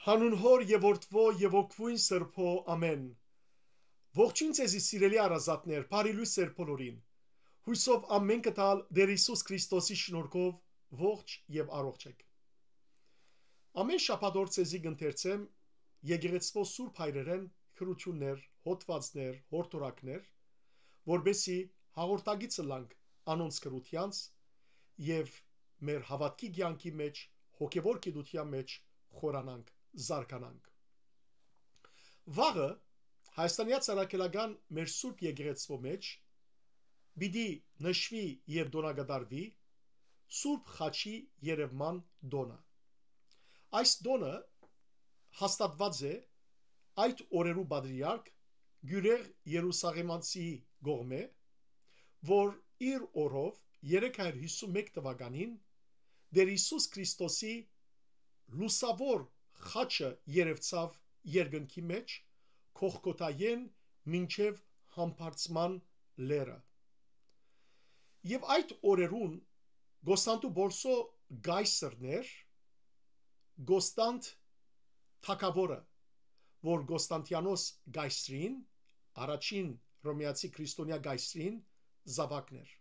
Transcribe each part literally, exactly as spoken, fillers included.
Հանուն Հօր եւ Որդւոյ եւ Հոգւոյն Սրբոյ, ամէն։ Ողջոյն ձեզի, սիրելի հարազատներ, բարի լոյս ձեր բոլորին։ Յուսով ամէնքը տալ Տէր Յիսուս Քրիստոսի շնորհքով ողջ եւ առողջ եք։ Ամէն շաբաթ օր ձեզի կ'ընթերցեմ եկեղեցւոյ սուրբ հայրերէն գրութիւններ, հոդուածներ, յորդորակներ, որպեսզի հաղորդակից ըլլանք անոնց գրութեանց եւ մեր հաւատքի կեանքի մէջ, հոգեւոր գիտութեան մէջ խորանանք, զարգանանք։ Վաղը Հայաստանեայ Առաքելական մեր Սուրբ Եկեղեցւոյ մէջ պիտի նշուի եւ տօնակատարուի Սուրբ Խաչի երեւման տօնը։ Այս տօնը հաստատուած է այդ օրերու պատրիարք Գիւրեղ Երուսաղեմացիի կողմէ, որ իր օրով երեք հարիւր յիսուն մէկ թուականին Տէր Յիսուս Քրիստոսի լուսաւոր խաչը երեւցաւ երկնքի մէջ, Կողգոթայէն մինչեւ Համբարձման լեռը։ Եւ այդ օրերուն Կոստանտուպոլսոյ կայսրն էր Կոստանտ թագաւորը, որ Կոստանտիանոս կայսրին, առաջին հռոմեացի քրիստոնեայ կայսրին զաւակն էր։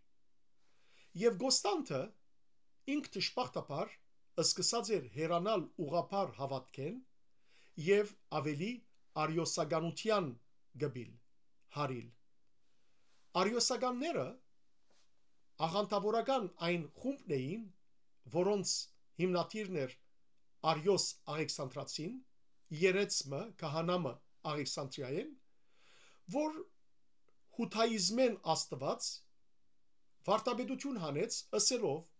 Եւ Կոստանտը ինք դժբախտաբար սկսած էր հեռանալ ուղղափառ հաւատքէն եւ աւելի արիոսականութեան կպիլ, հարիլ։ Արիոսականները աղանդաւորական այն խումբն էին, որոնց հիմնադիրն էր Արիոս Աղեքսանդրացին, երեցմը, քահանամը Աղեքսանդրիայէն, որ յուդայիզմէն Աստուած վարդապետութիւն հանեց, ըսելով,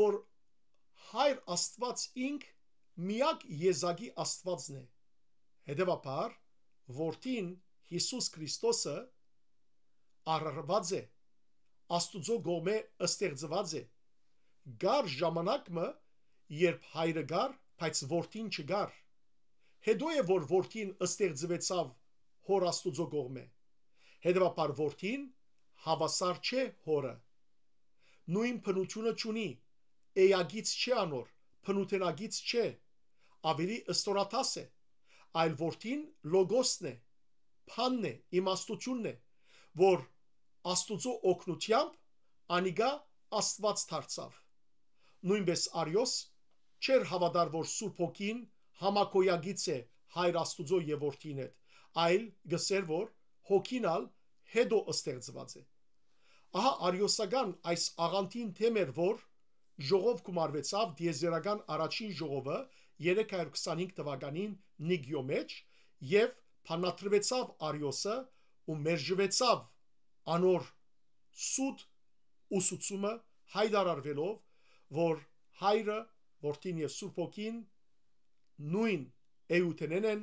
որ Հայր Աստուած ինք միակ եզակի Աստուածն է։ Հետեւաբար, որդին Յիսուս Քրիստոսը արարուած է, Աստուծոյ կողմէ ստեղծուած է։ Կար ժամանակ մը, երբ հայրը կար, բայց որդին չկար։ Հետո է, որ որդին ստեղծուեցաւ Հօր Աստուծոյ կողմէ։ Հետեւաբար որդին հաւասար չէ Հօրը։ Նոյն բնութիւնը չունի, էակից չէ անոր, բնութենակից չէ, աւելի ստորադաս է, այլ որդին Լոգոսն է, բանն է, իմաստութիւնն է, որ Աստուծոյ օգնութեամբ անիկա Աստուած դարձաւ։ Նոյնպէս Արիոս չէր հաւատար, որ Սուրբ Հոգին համագոյակից է Հայր Աստուծոյ եւ որդին հետ, այլ կ'ըսէր, որ հոգին ալ հետո ստեղծուած է։ Ահա արիոսական այս աղանդին դէմ էր, որ ժողով գումարուեցաւ տիեզերական առաջին ժողովը երեք հարիւր քսանհինգ թուականին Նիկիոյ մէջ եւ բանատրուեցաւ Արիոսը ու մերժուեցաւ անոր սուտ ուսուցումը, հայտարարուելով, որ Հայրը, Որդին եւ Սուրբ Հոգին նոյն էութենէն են,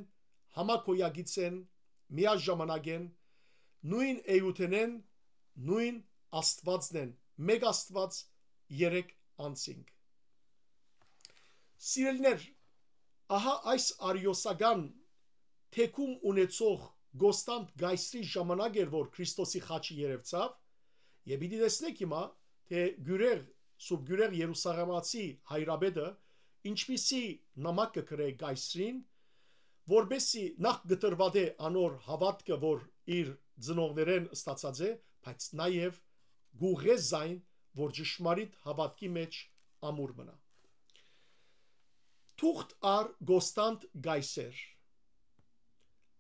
համագոյակից են, միաժամանակ են, նոյն էութենէն, նոյն Աստուածն են, մէկ Աստուած, երեք անձինք։ Սիրելիներ, ահա այս արիոսական թեքում ունեցող Կոստանտ կայսրի ժամանակ էր, որ Քրիստոսի խաչը երեւցաւ, եւ պիտի տեսնենք հիմա, թէ Գիւրեղ, Սուրբ Գիւրեղ Երուսաղեմացի հայրապետը ինչպիսի նամակ կը գրէ կայսրին, որպեսզի նախ կտրուատէ անոր հաւատքը, որ իր ծնողներէն ստացած է, բայց նաեւ կ'ուղղէ զայն, որ ճշմարիտ հաւատքի մէջ ամուր մնայ։ Թուղթ առ Կոստանտ կայսեր։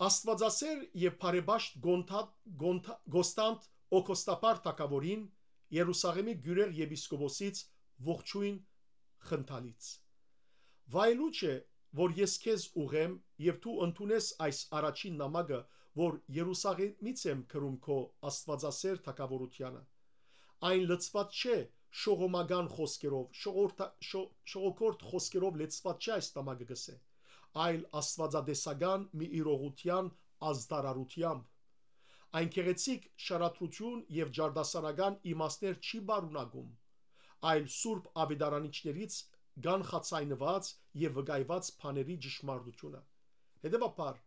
Աստուածասէր եւ բարեպաշտ Կոնթա-, Կոնթա-, Կոստանտ Օգոստապար թագաւորին, Երուսաղէմի Գիւրեղ եպիսկոպոսից ողջոյն խնդալից։ Վայելուչ է, որ ես քեզ ուղղեմ եւ դու ընդունես այս առաջին նամակը, որ Երուսաղէմից եմ գրում քո աստուածասէր թագաւորութեանը։ Այն լցուած չէ շողոմական խօսքերով, շողորթա-, շո-, շողոքորթ խօսքերով լեցուած չէ այս նամակը, կ'ըսէ, այլ աստուածատեսական մի իրողութեան ազդարարութեամբ։ Այն գեղեցիկ շարադրութիւն եւ ջարդասանական իմաստներ չի պարունակում, այլ սուրբ աւետարանիչներից կանխաձայնուած եւ վկայուած բաների ճշմարտութիւնը։ Հետեւաբար,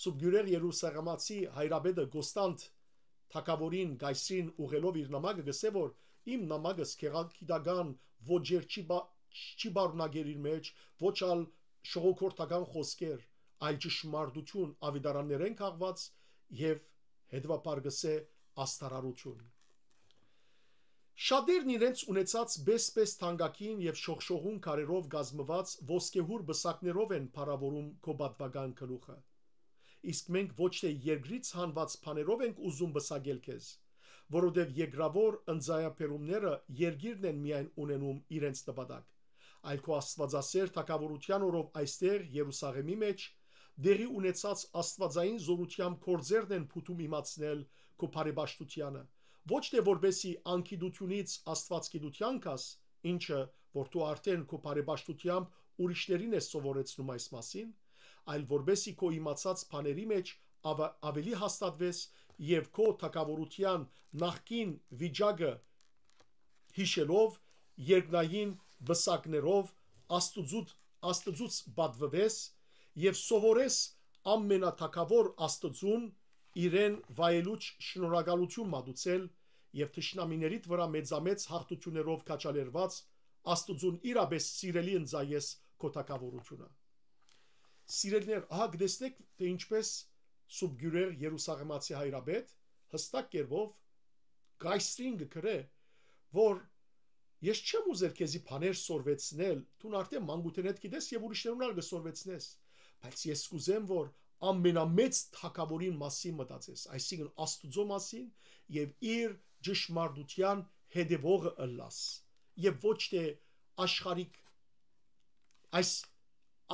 Սուրբ Գիւրեղ Երուսաղեմացի հայրապետը Կոստանտ թագաւորին, կայսրին ուղղելով իր նամակը, կ'ըսէ, որ իմ նամակս գեղագիտական ոճեր չի պա-, չի պարունակեր իր մէջ, ոչ ալ շողոքորթական խօսքեր, այլ ճշմարտություն, աւետարաններէն քաղուած եւ հետեւաբար կ'ըսէ, աստարարութիւն։ Շատերն իրենց ունեցած բեսպես թանկագին եւ շողշողուն քարերով կազմուած ոսկեհուր պսակներով են փառաւորում քո պատուական գլուխը։ Իսկ մենք ոչ թէ երկրից հանուած բաներով ենք ուզում պսակել քեզ, որովհետեւ երկրաւոր ընծայաբերումները երկիրն են միայն ունենում իրենց նպատակ, այլ քո աստուածասէր թագաւորութեան օրով այստեղ, Երուսաղէմի մէջ, տեղի ունեցած աստուածային զօրութեան գործերն են փութում իմացնել քո բարեպաշտութեանը, ոչ թէ որպէսզի անկիտությունից աստուածագիտութեան գաս, ինչը որ դու արդեն քո բարեպաշտութեամբ ուրիշներուն ես սովորեցնում այս մասին, այլ որպէսզի քո իմացած բաների մէջ ավ-, ավելի հաստատուես եւ քո թագաւորութեան նախկին վիճակը յիշելով, երկնային պսակներով Աստուծուց, Աստուծուց պատուես եւ սովորես ամենաթագաւոր Աստուծուն իրեն վայելուչ շնորհակալութիւն մատուցել եւ թշնամիներիդ վրայ մեծամեծ յաղթութիւններով քաջալերուած Աստուծուն իրապէս սիրելի ընծայես քո թագաւորութիւնը։ Սիրելիներ, ահա կտեսնեք, թէ ինչպէս Սուրբ Գիւրեղ Երուսաղեմացի հայրապետ յստակ կերպով կայսրին կը գրէ, որ ես չեմ ուզեր քեզի բաներ սորվեցնել, դուն արդեն մանկութենէդ գիտես եւ ուրիշներուն ալ կը սորվեցնես, բայց ես կուզեմ, որ ամենամեծ թագաւորին մասին մտածես, այսինքն Աստուծոյ մասին, եւ իր ճշմարտութեան հետեւողը ըլլաս, եւ ոչ թէ աշխարհիկ այս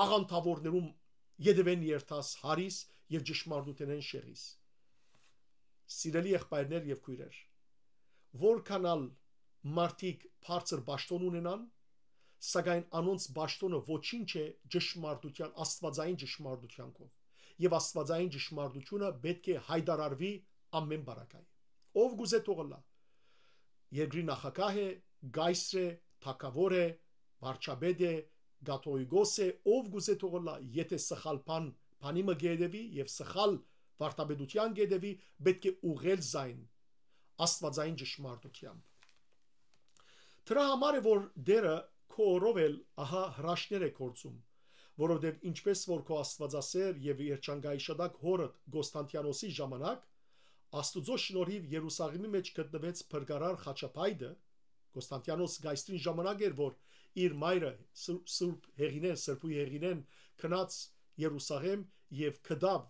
աղանդաւորներուն ետեւէն երթաս, հարիս եւ ճշմարտութենէն շեղիս։ Սիրելի եղբայրներ եւ քոյրեր, որքան ալ մարդիկ բարձր պաշտօն ունենան, սակայն անոնց պաշտօնը ոչինչ է ճշմարտութեան, աստուածային ճշմարտութեան կողմ։ Եւ աստուածային ճշմարտությունը պէտք է յայտարարուի ամէն պարագայ։ Ով կուզէ թող ըլլայ, երկրի նախագահ է, կայսր է, թագաւոր է, վարչապետ է, կաթողիկոս է, ով կուզէ թող ըլլայ, եթէ սխալ բան, բանի մը կ'ետեւի եւ սխալ վարդապետութեան կ'ետեւի, պէտք է ուղղել զայն աստուածային ճշմարտութեամբ։ Դրա համար է, որ Տէրը քո օրով էլ ահա հրաշքներ է գործում, որովհետեւ ինչպէս որ քո աստուածասէր եւ երջանկայիշատակ հօրդ Կոստանտիանոսի ժամանակ, Աստուծոյ շնորհիւ Երուսաղէմի մէջ գտնուեց փրկարար խաչապայտը, Կոստանտիանոս կայսրին ժամանակ էր, որ իր մայրը Սուր-, Սուրբ Հեղինեն, Սրբոյ Հեղինեն գնաց Երուսաղէմ եւ գտաւ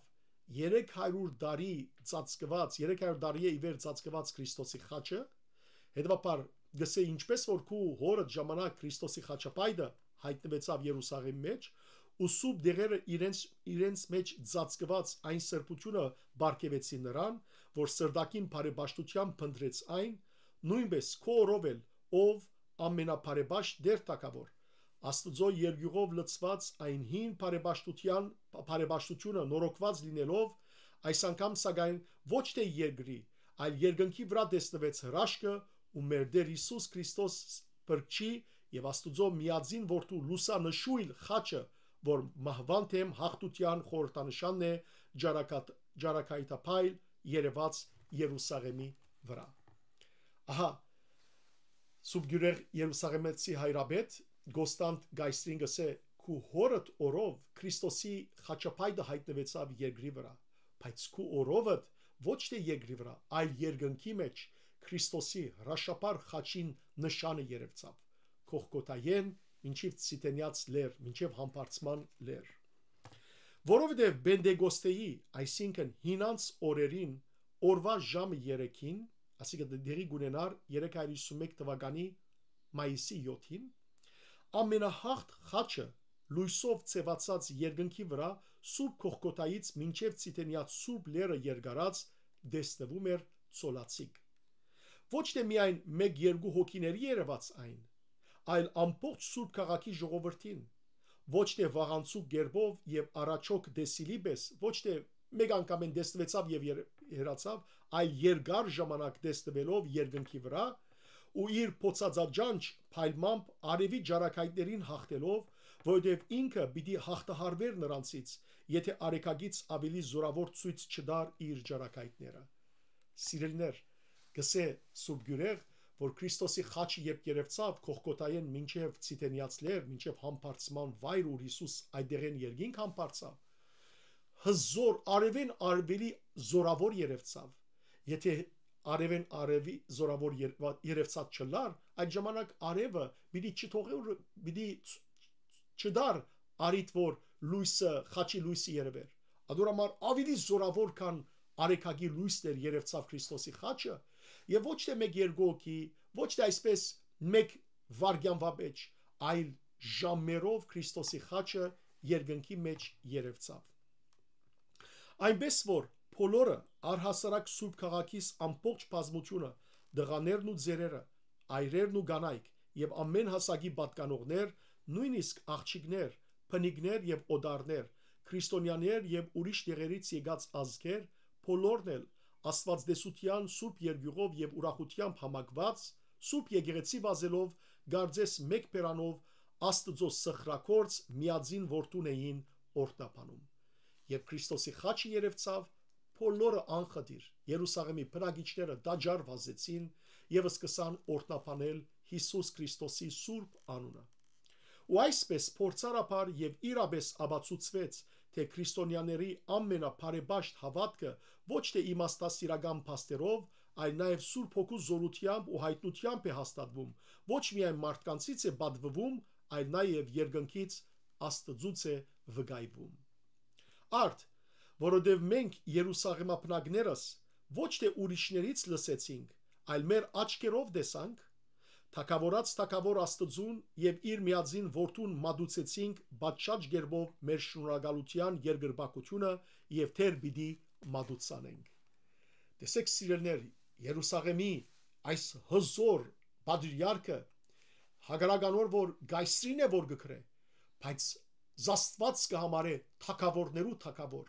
երեք հարիւր տարի ծածկուած, երեք հարիւր տարի է ի վեր ծածկուած Քրիստոսի խաչը, հետեւաբար գսէ, ինչպէս որ քու հօրդ ժամանակ Քրիստոսի խաչապայտը յայտնուեցաւ Երուսաղէմի մէջ, ու սուրբ դեղերը իրենց, իրենց մէջ ծածկուած այն սրբութիւնը պարգեւեցին նրան, որ սրտակին բարեպաշտութեան փնտռեց այն, նոյնպէս քո օրով էլ, ով ամենաբարեպաշտ Տէր թագաւոր, Աստուծոյ երկիւղով լցուած այն հին բարեպաշտութեան, բարեպաշտութիւնը նորոգուած լինելով, այս անգամ սակայն ոչ թէ երկրի, այլ երկնքի վրայ տեսնուեց հրաշքը, ու մեր Տէր Յիսուս Քրիստոս փրկչի եւ Աստուծոյ միածին որդու լուսանշոյլ խաչը, որ մահուան դէմ յաղթութեան խորհրդանշանն է, ճարակատ-, ճարակայտափայլ երեւած Երուսաղէմի վրայ։ Ահա, Սուրբ Գիւրեղ Երուսաղէմեցի հայրապետ Կոստանտ Կայսրին գսէ, քու հօրդ օրով Քրիստոսի խաչապայտը յայտնուեցաւ երկրի վրայ, բայց քու օրովդ ոչ թէ երկրի վրայ, այլ երկնքի մէջ Քրիստոսի հրաշափառ խաչին նշանը երեւցաւ, Կողկոթայէն մինչեւ Ցիտենեաց լեռ, մինչեւ Համբարձման լեռ։ Որովհետեւ Պենտեկոստեի, այսինքն՝ հինանց օրերին, օրուայ ժամը երեքին, այսինքն՝ դե-, տեղի կունենար երեք հարիւր հիսուն մէկ թվականի մայիսի յոթին, ամենահաղթ խաչը լոյսով ձևացած երկնքի վրայ Սուրբ Կողկոթայից մինչեւ Ցիտենեաց Սուրբ Լեռը երկարած տեսնվում էր ցոլացիկ։ Ոչ թէ միայն մէկ-երկու հոգիների երեւած այն, այլ ամբողջ Սուրբ Քաղաքի ժողովրդին, ոչ թէ վաղանցուկ կերպով եւ առաջոք տեսիլի պէս, ոչ թէ մեկ անգամէն տեսնուեցաւ եւ եր-, հեռացաւ, այլ երկար ժամանակ տեսնուելով երկնքի վրայ, ու իր փոցածաճանչ փայլմամբ արեւի ճարակայտներուն յաղթելով, որովհետեւ ինքը պիտի յաղթահարուէր նրանցից, եթէ արեգակից աւելի զօրաւոր ցոյց չտար իր ճարակայտները։ Սիրելիներ, գսէ Սուրբ Գիւրեղ, որ Քրիստոսի խաչը երբ երևցաւ Գողգոթայէն մինչեւ Ցիթենեաց լեռ, մինչեւ Համբարձման վայր, ուր Յիսուս այդտեղէն երկինք համբարձաւ, հզոր, արեւէն արեւելի զորաւոր երևցաւ։ Եթէ արեւէն արեւի զորաւոր երևա-, երևցած չըլլար, այդ ժամանակ արեւը պիտի չթողէր, պիտի չ-, չդար արիթ, որ լոյսը, խաչի լոյսը երևէր։ Ադոր համար ավելի զորաւոր, քան արեգակի լոյսն էր, երևցաւ Քրիստոսի խաչը, եւ ոչ թէ մէկ երկու հոգի, ոչ թէ այսպես մէկ վայրկեանուա մէջ, այլ ժամերով Քրիստոսի խաչը երկնքի մէջ երևցաւ։ Այնպէս որ բոլորը, առհասարակ Սուրբ Քաղաքիս ամբողջ բազմութիւնը, տղաներն ու ծերերը, այրերն ու կանայք եւ ամէն հասակի պատկանողներ, նոյնիսկ աղջիկներ, բնիկներ եւ օտարներ, քրիստոնյաներ եւ ուրիշ տեղերից եկած ազգեր, բոլորն էլ Աստուածտեսության սուրբ երկիւղով եւ ուրախութեամբ համակված, սուրբ եկեղեցի վազելով, կարծես մէկ բերանով Աստուծոյ սխրագործ միածին որդուն էին օրհնաբանում։ Երբ Քրիստոսի խաչը երևցաւ, բոլորը անխտիր, Երուսաղէմի բնակիչները տաճար վազեցին եւ սկսան օրհնաբանել Յիսուս Քրիստոսի սուրբ անունը։ Ու այսպես փորձառաբար եւ իրապէս ապացուցուեց, թէ քրիստոնյաների ամենաբարեպաշտ հաւատքը ոչ թէ իմաստասիրական փաստերով, այլ նաեւ Սուրբ Հոգու զօրութեամբ ու յայտնութեամբ է հաստատվում, ոչ միայն մարդկանցից է պատուվում, այլ նաեւ երկնքից Աստուծոյց է վկայվում։ Արդ, որովհետեւ մենք Երուսաղէմաբնակներս ոչ թէ ուրիշներից լսեցինք, այլ մեր աչքերով տեսանք, թագաւորաց թագաւոր Աստուծուն եւ իր միածին որդուն մատուցեցինք պատշաճ կերպով մեր շնորհակալութեան երկրպագութիւնը եւ դեռ պիտի մատուցանենք։ Տեսէք, սիրելիներ, Երուսաղէմի այս հզոր պատրիարքը, հակառակ անոր որ կայսրին է որ կը գրէ, բայց Աստուած կը համարէ թագաւորներու թագաւոր,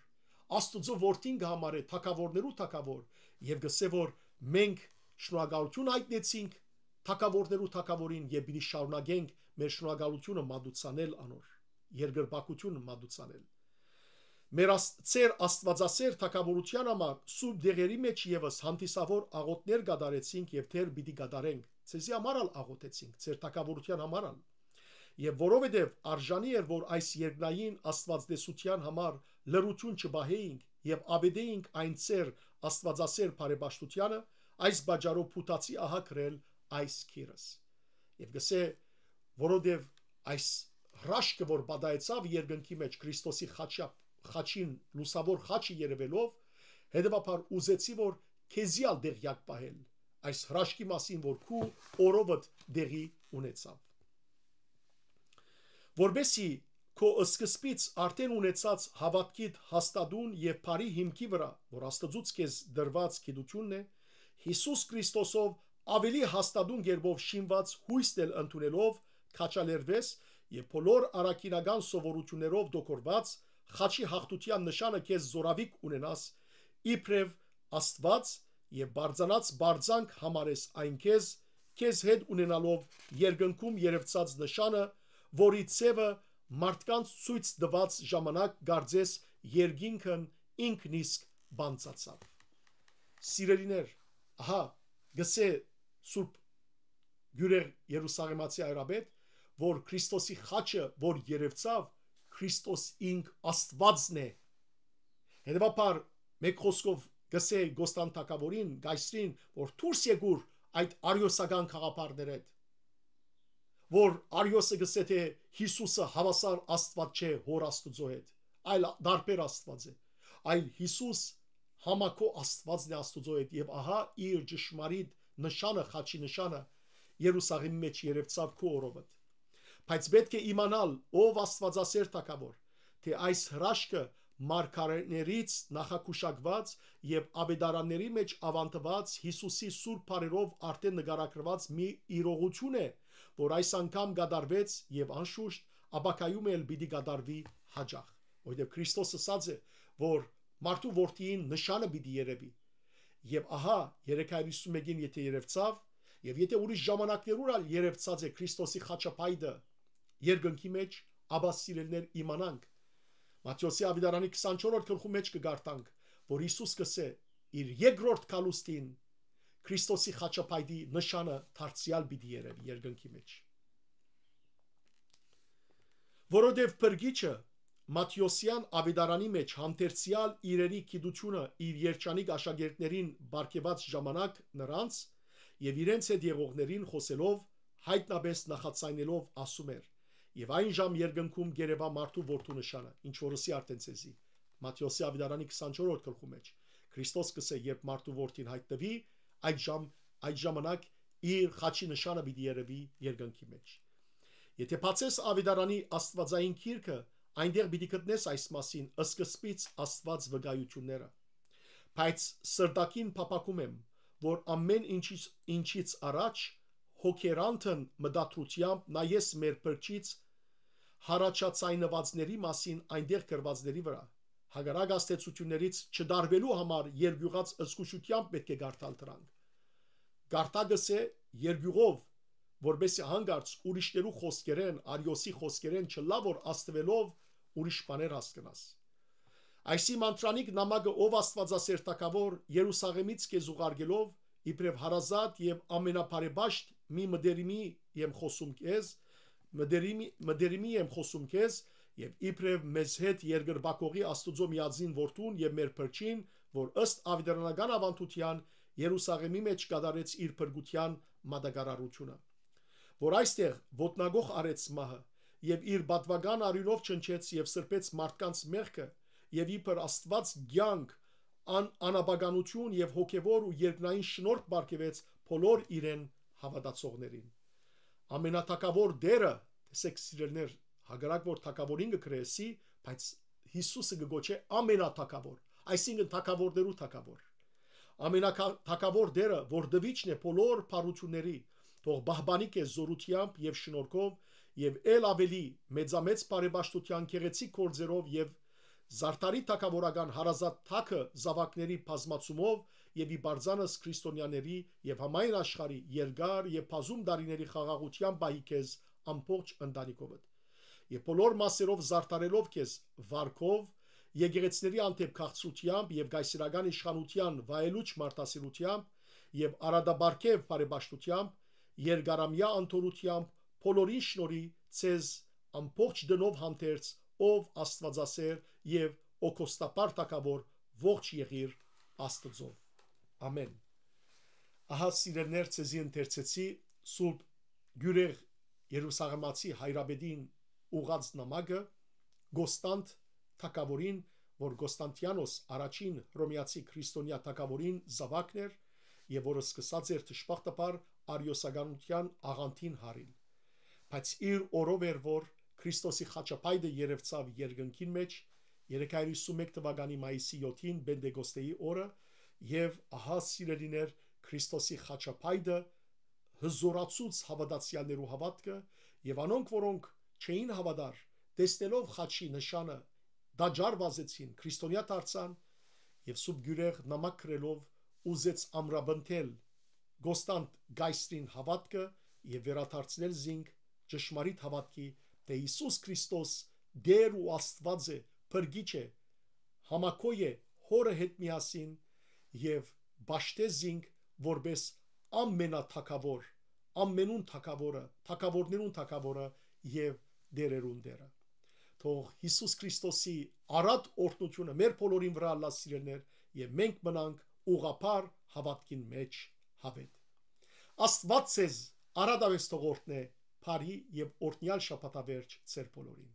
Աստուծոյ որդին կը համարէ թագաւորներու թագաւոր եւ կ'ըսէ որ մենք շնորհակալութիւն յայտնեցինք թագաւորներու թագաւորին եւ պիտի շարունակենք մեր շնորհակալութիւնը մատուցանել անոր, երկրպագութիւնը մատուցանել։ Մեր աս-, ձեր աստուածասէր թագաւորութեան համար սուրբ դեղերի մէջ եւս հանդիսաւոր աղօթքներ կատարեցինք եւ դեռ պիտի կատարենք։ Ձեզի համար ալ աղօթեցինք, ձեր թագաւորութեան համար ալ։ Եւ որովհետեւ արժանի էր, որ այս երկնային աստուածտեսության համար լռութիւն չպահէինք եւ աւետէինք այն ձեր աստուածասէր բարեպաշտութեանը, այս պատճառով փութացի ահա գրել այս գիրս։ Եւ կ'ըսէ, որովհետեւ այս հրաշքը, որ պատահեցաւ երկնքի մէջ Քրիստոսի խաչա-, խաչին, լուսաւոր խաչը երևելով, հետեւաբար ուզեցի, որ քեզի ալ տեղյակ պահել այս հրաշքի մասին, որ քու օրովդ տեղի ունեցաւ։ Որպեսզի քո սկզբից արդէն ունեցած հաւատքիդ հաստատուն եւ բարի հիմքի վրայ, որ Աստուծոյց քեզ տրուած գիտութիւնն է, Յիսուս Քրիստոսով ավելի հաստատուն կերպով շինուած յոյսն էլ ընդունելով, քաջալերուես եւ բոլոր առաքինական սովորութիւններով դոկորված խաչի յաղթութեան նշանը քեզ զօրավիգ ունենաս, իբրեւ Աստուած, եւ բարձրանաց բարձանք համարես այն քեզ, քեզ հետ ունենալով երկնքում երևցած նշանը, որի ձևը մարդկանց ցոյց տուած ժամանակ կարծես երկինքն ինքն իսկ բանցացաւ։ Սիրելիներ, ահա, գսե Սուրբ Գիւրեղ Երուսաղեմացի Այրապետ, որ Քրիստոսի խաչը, որ երևցաւ, Քրիստոս ինք Աստուածն է։ Հետեւաբար, մէկ խօսքով գսե Կոստանտակավորին, կայսրին, որ դուրս եկուր այդ արիոսական գաղափարներէդ, որ Արիոսը գսե թէ Յիսուսը հաւասար Աստուած չէ Հօր Աստուծոյ հետ, այլ տարբեր Աստուած է, այլ Յիսուս համակո Աստուածն է Աստուծոյ հետ, եւ ահա իր ճշմարիտ նշանը, խաչի նշանը Երուսաղեմի մէջ երևցաւ քու օրովդ։ Բայց պէտք է իմանալ, ով Աստուածասէր թագաւոր, թէ այս հրաշքը մարգարէներից նախագուշակված եւ աւետարանների մէջ աւանդուած Յիսուսի սուրբ բառերով արդէն նկարագրուած մի իրողութիւն է, որ այս անգամ կատարուեց եւ անշուշտ ապագայում էլ պիտի կատարուի յաճախ, որովհետեւ Քրիստոս ըսած է, որ մարդու որդիին նշանը պիտի երևի։ Եւ ահա, երեք հարիւր հիսուն մէկին եթէ երևցաւ, եւ եթէ ուրիշ ժամանակներուն ալ երևցած է Քրիստոսի խաչապայտը երկնքի մէջ, ապա, սիրելիներ, իմանանք, Մատթէոսի աւետարանի քսանչորսերորդ գլխու մէջ կը կարդանք, որ Յիսուս կ'ըսէ. «Իր երկրորդ գալուստին Քրիստոսի խաչապայտի նշանը դարձեալ պիտի երեւի երկնքի մէջ։ Որովհետեւ Փրկիչը Մատթէոսեան աւետարանի մէջ հանդերձեալ իրերի գիտութիւնը իր երջանիկ աշակերտներին պարգեւած ժամանակ, նրանց եւ իրենց հետ եղողներին խօսելով, յայտնապէս նախածայնելով ասում էր. «Եւ այն ժամ երկնքում կ'երեւայ մարդու որդու նշանը», ինչ որ ըսի արդէն ձեզի Մատթէոսի աւետարանի քսանչորսերորդ գլխու մէջ։ Քրիստոս կ'ըսէ, երբ մարդու որդին յայտնուի, այդ ժամ, այդ ժամանակ իր խաչի նշանը պիտի երեւի երկնքի մէջ։ Եթե բացես աւետարանի աստուածային գիրքը, այնտեղ պիտի գտնես այս մասին սկզբից Աստուած վկայութիւնները։ Բայց սրտակին փափաքում եմ, որ ամէն ինչից, ինչից առաջ հոգերանթն մտադրութեամբ նայես մեր Փրկչից յառաջացայնուածների մասին այնտեղ գրուածների վրա։ Հակառակ աստեցություններից չդարվելու համար երկիւղած զգուշութեամբ պէտք է կարդալ դրանք։ Կարդա գսե երկիւղով, որպեսզի հանկարծ ուրիշներու խօսքերէն, Արիոսի խօսքերէն չըլլայ որ աստուելով ուրիշ բաներ հասկնաս։ Այսի մանթրանիկ նամակը, ով Աստուածասէր թագաւոր, Երուսաղէմից քեզ ուղարկելով, իբրեւ հարազատ եւ ամենաբարեբաշտ մի մտերիմի եմ խօսում քեզ, մտերիմի, մտերիմի եմ խօսում քեզ, եւ իբրեւ մեզ հետ երկրպագողի Աստուծոյ միածին որդուն եւ մեր Փրկչին, որ ըստ աւետարանական աւանդութեան Երուսաղէմի մէջ կատարեց իր փրկութեան մատակարարութիւնը, որ այստեղ ոտնակոխ արեց մահը եւ իր պատուական արիւնով չնչեց եւ սրբեց մարդկանց մեղքը եւ իբր Աստուած կեանք, ան-, անապականութիւն եւ հոգեւոր ու երկնային շնորհք պարգեւեց բոլոր իրեն հաւատացողներին։ Ամենաթագաւոր Տէրը, տեսեք, սիրելիներ, հակառակ որ թագաւորին կը գրեսի, բայց Յիսուսը կը գոչէ ամենաթագաւոր, այսինքն թագաւորներու թագաւոր։ Ամենաթագաւոր Տէրը, որ տուիչն է բոլոր բարութիւնների, թող պահպանի քեզ զօրութեամբ եւ շնորհքով եւ ել աւելի մեծամեծ բարեպաշտութեան գեղեցիկ գործերով եւ զարդարի թագաւորական հարազատ թագը զաւակների բազմացումով եւ ի պարծանս քրիստոնեաների եւ համայն աշխարհի երկար եւ բազում տարիների խաղաղութեան պահի քեզ ամբողջ ընտանիքովդ եւ բոլոր մասերով զարդարելով քեզ վարքով, եկեղեցիների հանդէպ քաղցրութեամբ եւ կայսերական իշխանութեան վայելուչ մարդասիրութեամբ եւ արատապարգեւ բարեպաշտութեամբ, երկարամեայ անդորրութեամբ, բոլորին շնորհի, ձեզ ամբողջ տնով հանդերձ, ով Աստուածասէր եւ օգոստապար թագաւոր, ողջ եղիր Աստուծով։ Ամէն։ Ահա, սիրելիներ, ձեզի ընթերցեցի Սուրբ Գիւրեղ Երուսաղեմացի հայրապետին ուղղած նամակը Կոստանտ թագաւորին, որ Կոստանտիանոս առաջին հռոմեացի քրիստոնեայ թագաւորին զաւակն էր եւ որը սկսած էր դժբախտաբար արիոսականութեան աղանդին յարիլ։ Բայց իր օրով էր, որ Քրիստոսի խաչապայտը երեւցաւ երկնքին մէջ, երեք հարիւր յիսուն մէկ թուականի մայիսի յոթին, Պենտեկոստեի օրը, եւ ահա, սիրելիներ, Քրիստոսի խաչապայտը հզօրացուց հաւատացեալներու հաւատքը, եւ անոնք, որոնք չէին հաւատար, տեսնելով խաչի նշանը, տաճար վազեցին, քրիստոնեայ դարձան, եւ Սուրբ Գիւրեղ նամակ գրելով ուզեց ամրապնդել Կոստանտ կայսրին հաւատքը եւ վերադարձնել զինք ճշմարիտ հաւատքի, թէ Յիսուս Քրիստոս Տէր ու Աստուած է, Փրկիչ է, համակոյ է Հօրը հետ միասին եւ պաշտէ զինք որպէս ամենաթագաւոր, ամենուն թագաւորը, թագաւորներուն թագաւորը եւ Տէրերուն Տէրը։ Թող Յիսուս Քրիստոսի առատ օրհնութիւնը մեր բոլորին վրայ ըլլայ, սիրելիներ, եւ մենք մնանք ուղղափառ հաւատքին մէջ հաւետ։ Աստուած ձեզ առատապէս թող օրհնէ, բարի եւ օրհնեալ շաբաթավերջ ձեր բոլորին։